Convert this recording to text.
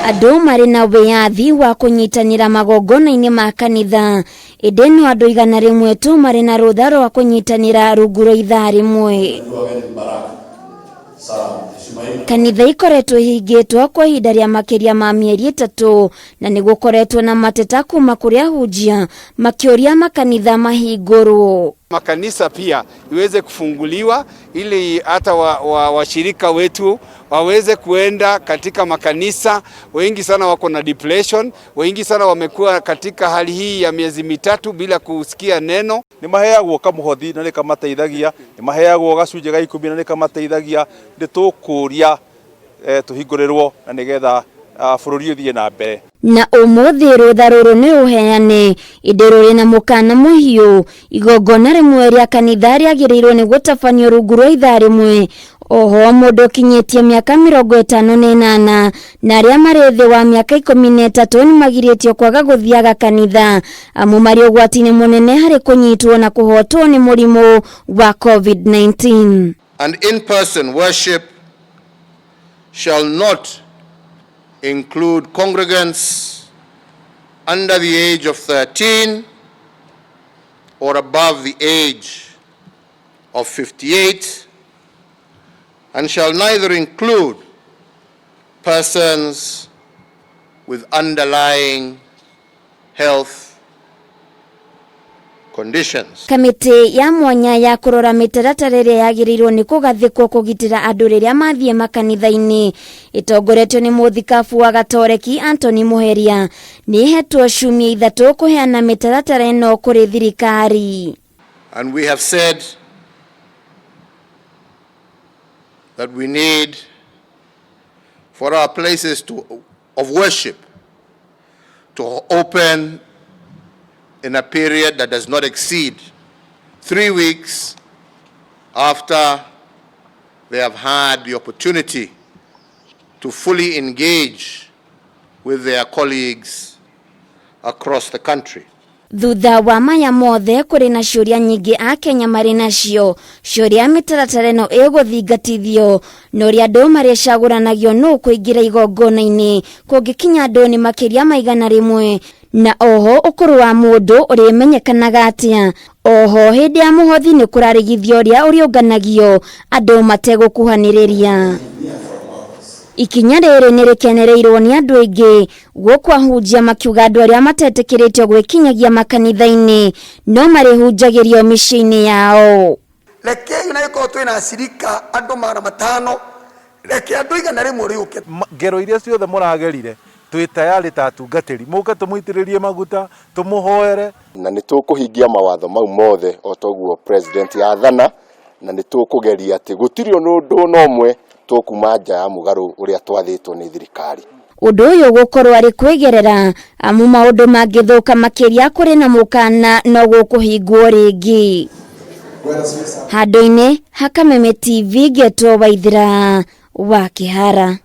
Andũ marĩ na wĩyathi wa kũnyitanĩra magongona-inĩ ma kanitha, ĩndĩ no andũ 100 tu marĩ na rũtha rwa kũnyitanĩra rungu rwa ithaa rĩmwe. Kanitha ikoretwo ihingĩtwo kwa ihinda rĩa makĩria ma mĩeri 3 na nĩ gũkoretwo na mateta kuma kũrĩ ahunjia makĩũria makanitha mahingũrwo. Makanisa pia iweze kufunguliwa ili hata washirika wetu waweze kuenda katika makanisa. Wengi sana wako na depression, wengi sana wamekuwa katika hali hii ya miezi 3 bila kusikia neno. Nĩ maheagwo kamũhothi na nĩ kamateithagia, nĩ maheagwo gacunjĩ ga 10 na nĩ kamateithagia. Nĩ tũkũria tũhingũrĩrwo na nĩgetha bũrũri ũthiĩ na mbere. Na ũmũthĩ rũtha rũrũ nĩ rũheane ĩndĩ rũrĩ na mũkana mũhiũ. Igongona rĩmwe rĩa kanitha rĩagĩrĩirwo nĩ gũtabanio rungu rwa ithaa rĩmwe. Oho mũndũ ũkinyĩtie mĩaka 58 na arĩa marĩ thĩ wa mĩaka 13 nĩ magirĩtio kwaga gũthiaga kanitha amu marĩ ũgwati-inĩ mũnene harĩ kũnyitwo na kũhotwo nĩ mũrimũ wa COVID-19. And in-person worship shall not include congregants under the age of 13 or above the age of 58, and shall neither include persons with underlying health conditions. Kamĩtĩ ya mwanya ya kũrora mĩtaratara ĩrĩa yagĩrĩirwo nĩ kũgathĩkwo kũgitĩra andũ rĩrĩa mathiĩ makanitha-inĩ ĩtongoretio nĩ mũthikabu wa Gatoreki Anthony Muheria nĩ ĩhetwo ciumia 3 kũheana mĩtaratara ĩno kũrĩ thirikari. And we have said that we need for our places of worship to open in a period that does not exceed 3 weeks after they have had the opportunity to fully engage with their colleagues across the country. Thutha wa maya mothe kũrĩ na ciũria nyingĩ a Kenya marĩ nacio, ciũria mĩtaratara ĩno ĩgũthingatithio na ũrĩa andũ marĩcagũranagio nũ kũingĩra igongona-inĩ kũngĩkinya andũ nĩ makĩria ma 100, na oho ũkũrũ wa mũndũ ũrĩmenyekanaga atĩa. Oho hĩndĩ ya mũhothi nĩ kũrarĩgithio ũrĩa ũrĩũnganagio andũ mategũkuhanĩrĩria. Ikinya rĩrĩ nĩ rĩkenereirwo nĩ andũ aingĩ gũkũ ahunjia makiuga andũ arĩa matetĩkĩrĩtio gwĩkinyagia makanitha-inĩ no marĩhunjagĩrio mĩciĩ-inĩ yao. Rekei na ĩkorwo twĩna acirika andũ 500, reke andũ 100 rĩũke. Ngero iria ciothe mũragerire twĩ tayarĩ ta atungatĩri, mũke tũmũitĩrĩrie maguta, tũmũhoere. Na nĩ tũkũhingia mawatho mau mothe o toguo president yathana, na nĩ tũkũgeria atĩ gũtirĩ ona ũndũ ona ũmwe tũkuma nja ya mũgarũ ũrĩa twathĩtwo nĩ thirikari. Ũndũ ũyũ gũkorwo arĩ kwĩgerera amu maũndũ mangĩthũka makĩria kũrĩ na mũkana no gũkũhingwo rĩngĩ. Handũ-inĩ ha Kameme TV ngetwo Waithira wa Kĩhara.